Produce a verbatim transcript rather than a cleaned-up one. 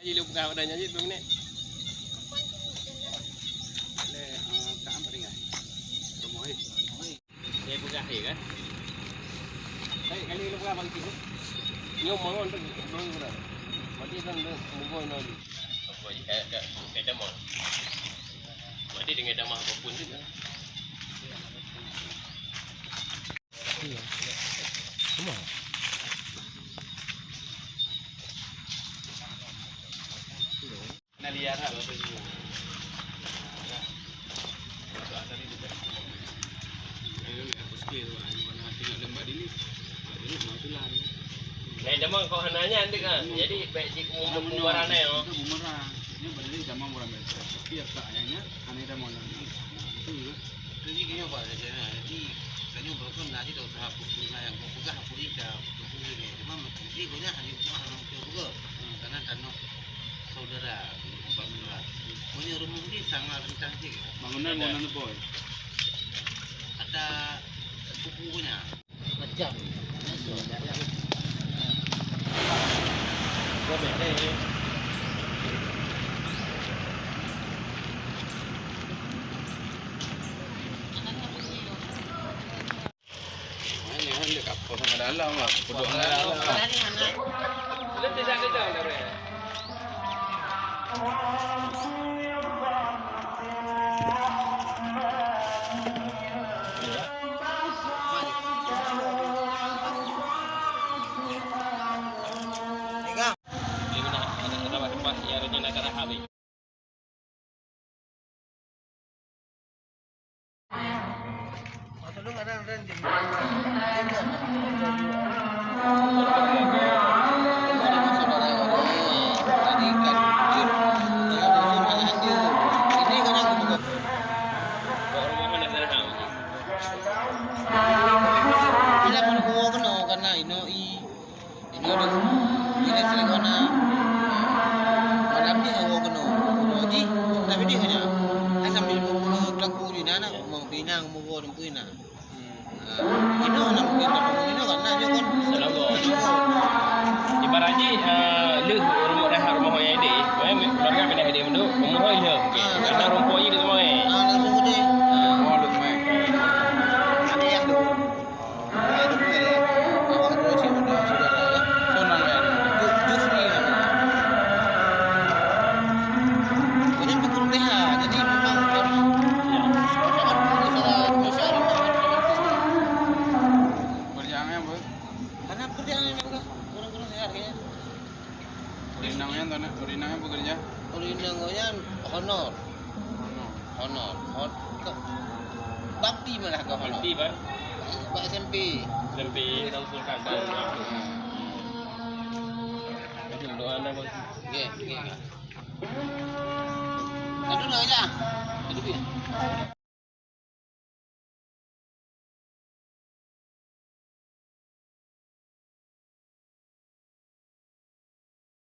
Jadi lu peugah pada nyan cit, dua minit. Leh, eh, tak ampat tinggal. Rumoh, eh. Saya peugah, ya kan? Saya kali lu peugah bang cit. Nyoe mangon tu, dua minit. Mati kan, dua, semua nol. Apa, eh, eh, eh, damang. Mati dengan damang apapun tu. Iya. Semua. Nah, liar lah, Bapak Ibu. Nah, masuk asal ni bukan. Ayo, aku sekali tu, ayo, mana tengok lembak dili. Aku nak mau tulang. Nah, dah mau kau hana nyan dek kan. Jadi, baik cik umum bumerang ni, oh. Itu bumerang. Ini benar ni zaman orang biasa. Tapi apa yang nya, aneh dah mau nak. Itu juga. Jadi, kayaknya apa saja, nah. Jadi, kayaknya berapa nak aja tak usah apa pun lah yang kau pegang, apa ni, dah, apa pun ni. Cuma, jadi, banyak hari rumah orang tua juga. Hmm. Karena tanah saudara, empat belas. Punya rumah ni sangat rentah je. Bangunan, bangunan boy. Ada sepupunya. Macam. Ini kan dia kapal sama dalam lah, puduk sama dalam lah. Bila pun huwa keunoe, karena inoe i, inoe dong, ini selingkuh na. Malam ni huwa keunoe. Jadi, tapi dia hanya, hai sambil pukul telaku di nana, mau pinang, mau huwa dan pinang. Ah, inoe na mungkin, inoe kan, na nyoe kan. Selangor. Ibarat jih, eh, lheueh rumoh dah rumoh yang ide, eh, keluarga pindah ide menduk, rumoh lheueh. Okey. Ah, karena rumpun je di rumah, eh. Ah, langsung gede. Ah. Oh, lheueh, eh. Ada yang tu. Ah, tu pun ada. Awak dulu cik muda, saudara, ya. Sonang, ya. Ju-, Jufri, ya. Banyak pun kuliah, jadi memang harus, ya, sangat berusaha, berusaha. Kerjaannya apa? Karena pekerjaan ini bukan kurang-kurang sehat kayaknya. Ureueng inong nyan tau nak, ureueng inong nyan pekerja? Ureueng inong nyan honor. Honor. Honor. Hon-, ke-, bakti malah ke honor. Bakti, Bang? Bak S M P. S M P, tahu sultan, Bang. Hmm. Itu doa anda, Bang. Okey, okey. Aduh, dah, ya. Aduh, ya.